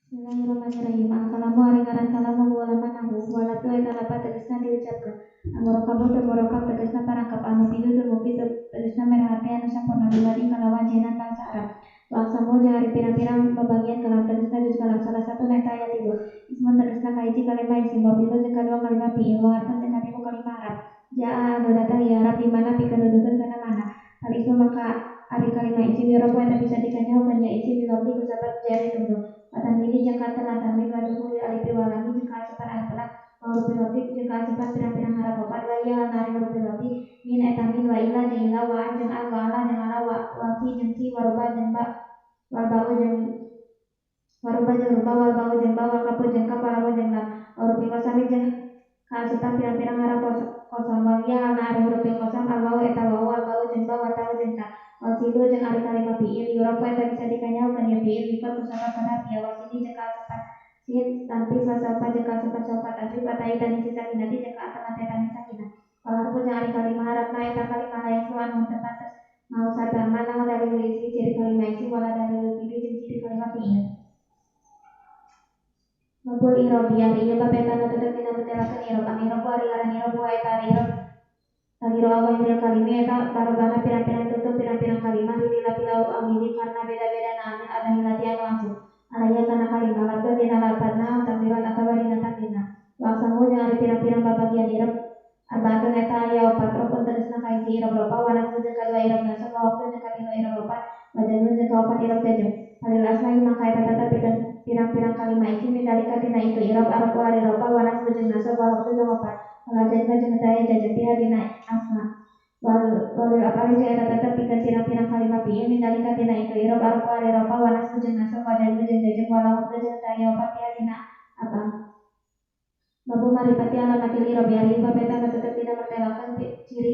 Bismillahirrahmanirrahim. Al-kalamu ari ngaran kalam wa lamanahu wa lafdu eta lapat tegasna diucapkeun. Al-murakkab tur murakkab tegasna parangkap, al-mufidu tur mufid tegasna merahate anu sampurna biwadi kalawan jenan bahasa Arab. Wa aqsamu jeung ari pirang-pirang babagian kalam tegasna juz kalam salah satu eta aya tilu. Ismun tegasna kahiji kalimah isim, wa fi'lun jeung kadua kalimah fi'il, wa harfun jeung katilu kalimah haraf. Jaa anu datang ieu haraf di mana pikeun nuduhkeun kana mana. Al ismu maka ari kalimah isim yurafu eta bisa dikanyahokeun ya isim bilabdi ku sabab jari tungtung. Wa tanwini jeung katelah tanwin wa dukhulil alifi wal lam jeung kaasupan alif lam wa hurufil lafzi jeung kaasupan pirang-pirang haraf opat wa ieu halna ari hurufil lafzi min eta min wa ila jeung ila wa an jeung an wa ala jeung ala wa fi jeung fi wa ruba jeung ba wal ba'u jeung wa ruba jeung ruba wal ba'u jeung ba wal kafu jeung kaf wal lamu jeung lam wa hurufil qasami jeung kaasupan pirang-pirang haraf kosong wa ieu halna ari hurufil qasam al wawu eta wawu wal ba'u jeung ba wa ta'u jeung ta wal fi'lu jeung ari kalimah fi'il yurafu eta bisa dikanyahokeun ieu fi'il bifat ku sabab kana fi'il wa sini jeung kaasupan sin tanfis wa saufa jeung kaasupan saufa tasrif wa ta'i tanisi sakinati jeung kaatapan ta tanis sakinah wal harfu jeung ari kalimah harafna eta kalimah la yaslu anu teu pantes mau satama naon dalil ismi ciri kalimah isim wala dalil fi'li jeung ciri kalimah fi'il. Babul i'robi ari ieu bab eta nu tetep dina metelakeun i'rob. Al i'robu ari ngaran i'rob wa eta ari i'rob tagiru awahiril kalimi eta barobana pirang-pirang tutup pirang-pirang kalimah litilafi awamili karena beda-bedana amil adahilati anu asup alaiha kana kalimah labda dina lapatna takdiran atawa dina takdirna. Wa aqsamu jeung ari pirang-pirang babagian i'rob arbaatun eta aya opat rafun tegasna kahiji i'rob rofa wa nasbun jeung kadua i'rob nasab wa waqfun jeung katilu i'rob rofa wa jazmun jeung kaopat i'rob jazm. Falil asma'i maka eta tetep pikeun pirang-pirang kalimah isim min dalika tina itu i'rob arfu ari rofa wa nasbu jeung nasab wa waqfu jeung opat wal jazma jeung teu aya jazm biha dina asma. Walil af'ali jeung eta tetep pikeun pirang-pirang kalimah fi'il min dalika tina itu i'rob arfu ari rofa wa nasbu jeung nasab wa jazmu jeung jazm wal waqfu jeung teu aya opat biha dina af'al. Babu marifati alamatil i'rob ari bab eta nu tetep dina mertelakeun ciri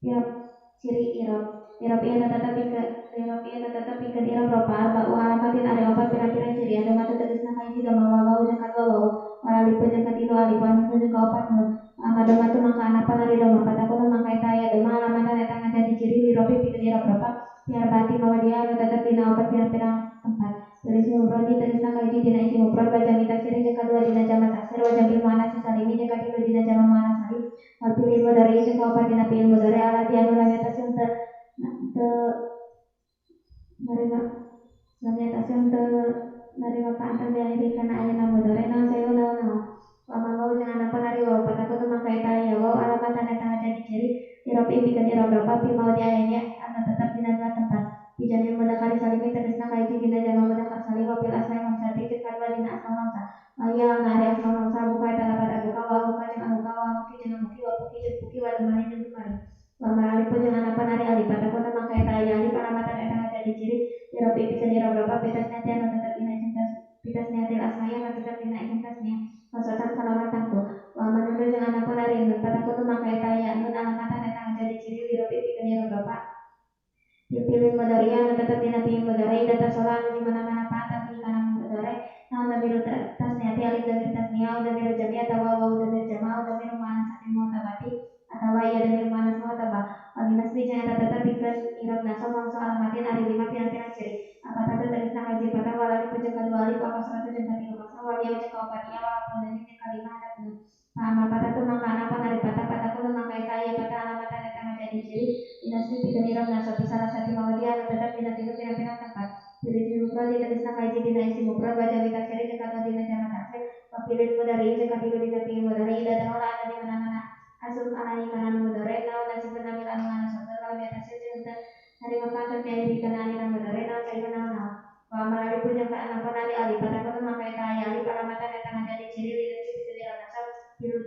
i'rob. I'rob ieu tetep pikeun i'rob ieu tetep pikeun i'rob rofa arba'u alamatin ari opat pirang-pirang ciri anu matu tegasna kahiji doma wa wawu jeung kadua wawu wal alifu jeung katilu alif wa nun jeung kaopat nun. Amma doma tu mangka anapan ari doma patakuna mangka eta aya doma alamatan eta ngajadi ciri lirofi pikeun i'rob rofa fi arbaati mawadhi'a anu tetep dina opat pirang-pirang tempat. Isim mufrad tegasna kahiji dina isim mufrad wa jami taksir jeung kadua dina jama taksir wa jamil muannats salimi jeung katilu dina jama muannats salim wal fi'il mudhari jeung kaopat dina fi'il mudhari alati anu lam yatasil teu narima lam yatasil teu narima paantar biakhiri kana ayana mudhari naon sayu naon-naon. Wa ma wawu jeung anapun ari wawu patakuna mangka eta aya wawu alamatan eta ngajadi ciri lirofi pikeun i'rob rofa fi maudhi'aini anu tetep dina dua tempat. Fi jamil mudzakkar salimi tegasna kahiji dina jama mudzakkar salim wa fil asma'i khamsati jeung kadua dina asmaul khamsah. Wa hiya halna ari asmaul khamsah buka eta lapat abuka wa ahuka jeung ahuka wa ahuki jeung ahuki wa puki jeung puki wa dumali jeung dumali. Wa ma alifu jeung anapun ari alif patakuna mangka eta aya alif alamatan eta ngajadi ciri lirofi pikeun i'rob rofa fi tasniyati anu tetep dina isim fi tasniyatil asma'i anu tetep dina isim tasniyah wasatan kalawan tangtu. Wa ma nunun jeung anapun ari nun patakuna mangka eta aya nun alamatan eta ngajadi ciri lirofi pikeun i'rob rofa fil fi'lil mudhari anu tetep dina fi'il mudhari ida tasola anu di mana-mana paantar fi kana mudhari naon damiru tasniyati alif damir tasniyah au damiru jami atawa wawu damir jama au damiru muannasatin mu'tabati atawa ieu damir muannats mu'tabah. Wal nasbi jeung eta tetep pikeun i'rob nasab khamsu alamatin ari lima pirang-pirang ciri apatatu tegasna kahiji patah wal alif jeung kadua alif wa kasratu jeung katilu kasrah wal ya jeung kaopat ya wal nunani jeung kalima hadap nun. Fa amal patatu mangka anapun ari patah patakuna mangka eta aya patah alamatan eta ngajadi ciri dinasbi pikeun i'rob nasab fi salasati mawadhi'a anu tetep dina tilu pirang-pirang tempat. Fil ismi mufrad tegasna kahiji dina isim mufrad wa jami taksir jeung kadua dina jama taksir wa fi'il mudhari jeung katilu dina fi'il mudhari ida dakhala anu di mana-mana asup alaihi kana mudhari naon nasibun amil anu nganasabkeun walam yatasir jeung teu narima paantar biakhiri kana akhiran mudhari naon sayu naon-naon. Wa amal alifu jeung kaanapun ari alif patakuna mangka eta aya alif alamatan eta ngajadi ciri linasbi pikeun i'rob nasab fil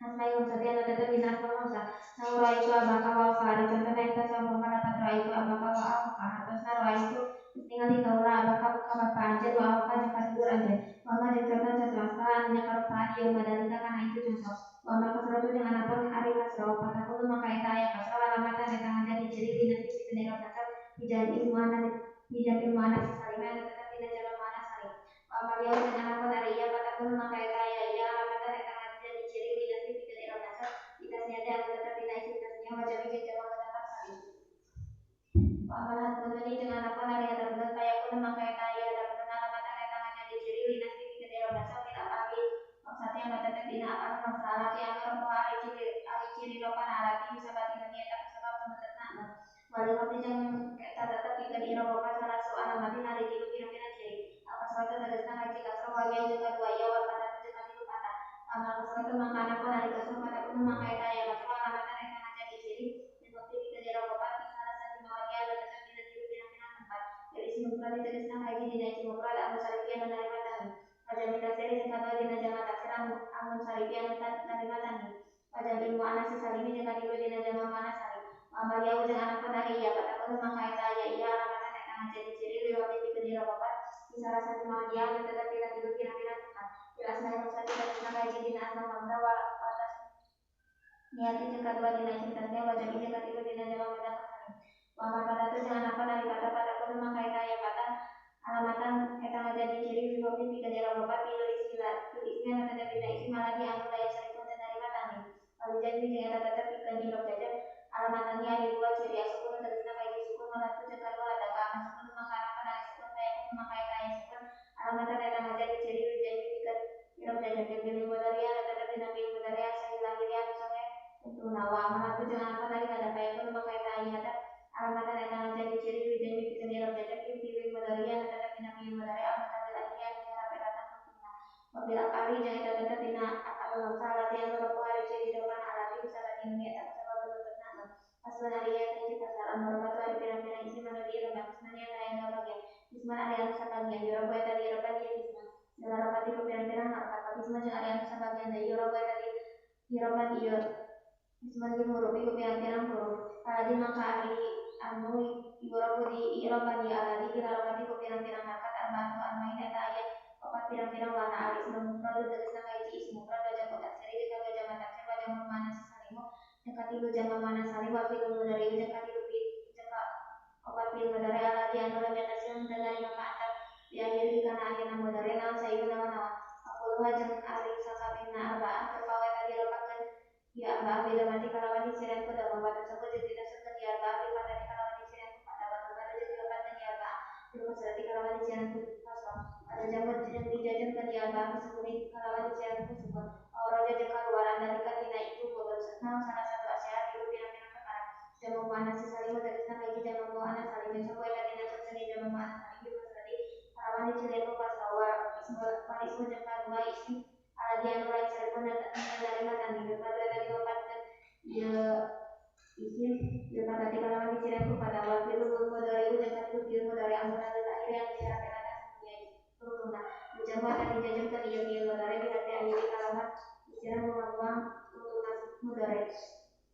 asma'i khamsati anu tetep dina asmaul khamsah. Nahu ra'aitu abaka wa ahuka ari contona eta saumpama lapat ra'aitu abaka wa ahuka hartosna ra'aitu geus ningali kaula abaka ka bapa anjeun wa ahuka jeung ka dulur anjeun. Wa ma jeung conto conto asma anu nyakarupaan ieu madalika kana itu conto. Wa ma kasratu jeung anapun ari kasrah patakuna mangka eta aya kasrah alamatan eta ngajadi ciri linasbi pikeun i'rob nasab fi jam'il muannats fi jam'il muannats salim anu tetep dina jama muannats salim. Wa ma ya jeung anapun ari ya patakuna mangka eta aya ya alamatan eta ngajadi ciri linasbi pikeun i'rob nasab fi tasniyati anu tetep dina isim tasniyah wa jami jeung jama mudzakkar salim. Wa amal hadfun nuni jeung anapun ari hadfun nun payakuna mangka eta aya hadfun nun alamatan eta ngajadi ciri jeung eta tetep pikeun i'rob opat salasu alamatin ari tilu pirang-pirang ciri. Al kasratu tegasna kahiji kasrah wal ya jeung kadua ya wal fathatu jeung katilu fathah. Amal kasratu mangka anapun ari kasrah fatakunu mangka eta aya kasrah alamatan eta ngajadi ciri lil waqfi pikeun i'rob opat fi salasati mawadhi'a anu tetep dina tilu pirang-pirang tempat. Fil ismi mufrad tegasna kahiji dina isim mufrad anu sarifi anu narima tanwin. Wa jami taksiri jeung kadua dina jama taksir amun sarifi anu narima tanwin. Wa jam'il muannats salimi jeung katilu dina jama muannats salim. Wa amal ya'u jeung anapun ari iya fatakunu mangka eta aya iya alamatan eta ngajadi ciri lil waqfi pikeun i'rob opat fi salasati mawadhi'a anu tetep dina tilu pirang-pirang tempat. Fil asma'il khamsati tegasna kahiji dina asma khamsah wa tasniyati jeung kadua dina isim tasniyah wa jam'i jeung katilu dina jama mudzakkar salim. Wa amal fathatu jeung anapun ari fathah fatakunu mangka eta aya fathah alamatan eta ngajadi ciri lil waqfi pikeun i'rob opat fil ismi anu tetep dina isim alladzi anu la yansarifu teu narima tanwin. Wal jazmi jeung eta tetep pikeun i'rob jazm alamatani ari dua ciri asukun tegasna kahiji sukun wal harfu jeung kadua hadaf. Amal sukun mangka anapun ari sukun fayakunu mangka eta aya sukun alamatan eta ngajadi ciri lil jazmi pikeun i'rob jazm fil fi'il mudhari anu tetep dina fi'il mudhari sahih lahiri anu sahih tentuna. Wa amal harfu jeung anapun ari hadaf fayakunu mangka eta aya hadaf alamatan eta ngajadi ciri lil jazmi pikeun i'rob jazm fil fi'il mudhari anu tetep dina fi'il mudhari al mutadil akhiri anu i'rab elatan tentuna. Wa bil af'ali jeung eta tetep dina af'alul khamsah allati anu rafu ari ciri dopan alati bisabati nun eta kusabab bentukna nun. Faslun ari ieu hiji pasal al murabatu ari pirang-pirang isim anu diiroban kisman eta aya dua bagian. Kisman ari anu sabagian yurabu eta diiroban ieu kisman. Bil harokati ku pirang-pirang harokat. Wa kisman jeung ari anu sabagian deui yurabu eta diiroban ieu kisman bil hurufi ku pirang-pirang huruf. Alladzi mangka ari anu yurabu diiroban ieu alladzi bil harokati ku pirang-pirang harokat arba'atu anwain eta aya opat pirang-pirang warna. Al ismul mufrad tegasna kahiji isim mufrad wa jamu taksiri jeung kadua jama taksir wa jamu muannats salimu jeung katilu jama muannats salim wa fi'il mudhari jeung katilu jeung opat fi'il mudhari alladzi anu lam yattasil teu narima ma'ataf di akhiri kana akhirna mudhari naon sayun naon-naon. Aquluha jeung ari sakabehna arba'ah terpawe eta diropakeun ieu arba'ah bil mati kalawan dicirian ku dhamma wa tasabbu jeung dinasabkeun ieu arba'ah bil fathati kalawan dicirian ku fathah wa tubadu jeung diopatkeun ieu arba'ah bil kasrati kalawan dicirian ku kasrah. Ada jamu jeung dijajamkeun ieu arba'ah bisukuni kalawan dicirian ku sukun. Wa raja jeung kaluaran dalika tina itu mulut naon salah satu asyarat tilu pirang-pirang perkara. Jamu muannats salim tegasna kahiji jamu muannats salim jeung sapoe eta dinasabkeun ieu jamu muannats salim bil kasrati kalawan dicirian ku kasrah. Wa ismu ismu jeung kadua isim alladzi anu lain saripun narima tanwin. Padu eta diopatkeun ieu isim bil fathati kalawan dicirian ku fathah. Wa fi'il mudhari jeung katilu fi'il mudhari al mutadil akhiri anu i'rab elatan satunya tungtungna. Jamu eta dijajamkeun ieu fi'il mudhari bi hadfi akhiri kalawan dicirian buang-buang tungtungna mudhari.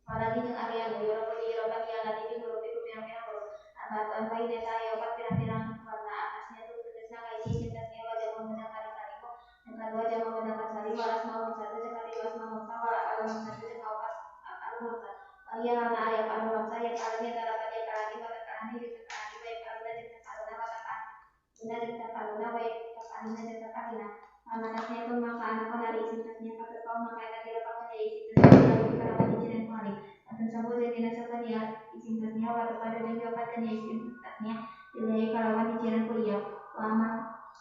Waladi jeung ari anu yurabu diiroban ieu alladzi bil hurufi ku pirang-pirang huruf. Arba'atu anwain eta aya opat pirang-pirang warna. Atasnya tu tegasna kahiji isim tasniyah wa jamu mudzakkar salimu jeung kadua jama mudzakkar salim wal asmaul khamsatu jeung katilu asmaul khamsah wal af'alul khamsatu jeung kaopat af'alul khamsah. Wa hiya lana ari af'alul khamsah yaf'aluni eta lapat yaf'alani wa taf'alani jeung taf'alani wa yaf'aluna jeung taf'aluna wa taf'aluna jeung taf'aluna wa taf'alina jeung taf'alina. Wa tasniyatun maka anapun ari isim tasniyah faturfa'u maka eta diropakeun ieu isim tasniyah bil alifi kalawan dicirian ku alif. Wa tunsabu jeung dinasabkeun ieu isim tasniyah wa tufadu jeung diopatkeun ieu isim tasniyah bil ya'i kalawan dicirian ku ya. Wa amal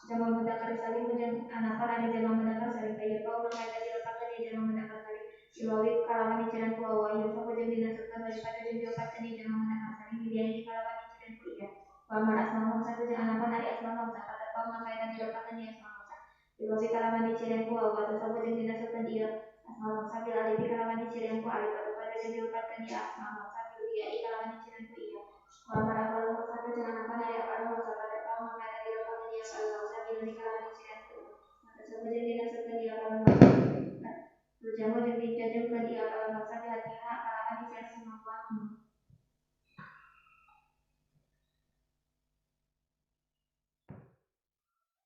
jama mudzakkar salim jeung anapun ari jama mudzakkar salim fayurfa'u maka eta diropakeun ieu jama mudzakkar salim bil wawi kalawan dicirian ku waw. Wa yunsabu jeung dinasabkeun wa yufadu jeung diopatkeun ieu jama mudzakkar salim bil ya'i kalawan dicirian ku ya. Wa amal asmaul khamsah jeung anapun ari asmaul khamsah faturfa'u maka eta diropakeun ieu asmaul khamsah bil wawi kalawan dicirian ku waw. Wa tunsabu jeung dinasabkeun ieu asmaul khamsah bil alifi kalawan dicirian ku alif. Wa tufadu jeung diopatkeun ieu asmaul khamsah bil ya'i kalawan dicirian ku ya. Wa amal af'alul khamsah jeung anapun ari af'alul khamsah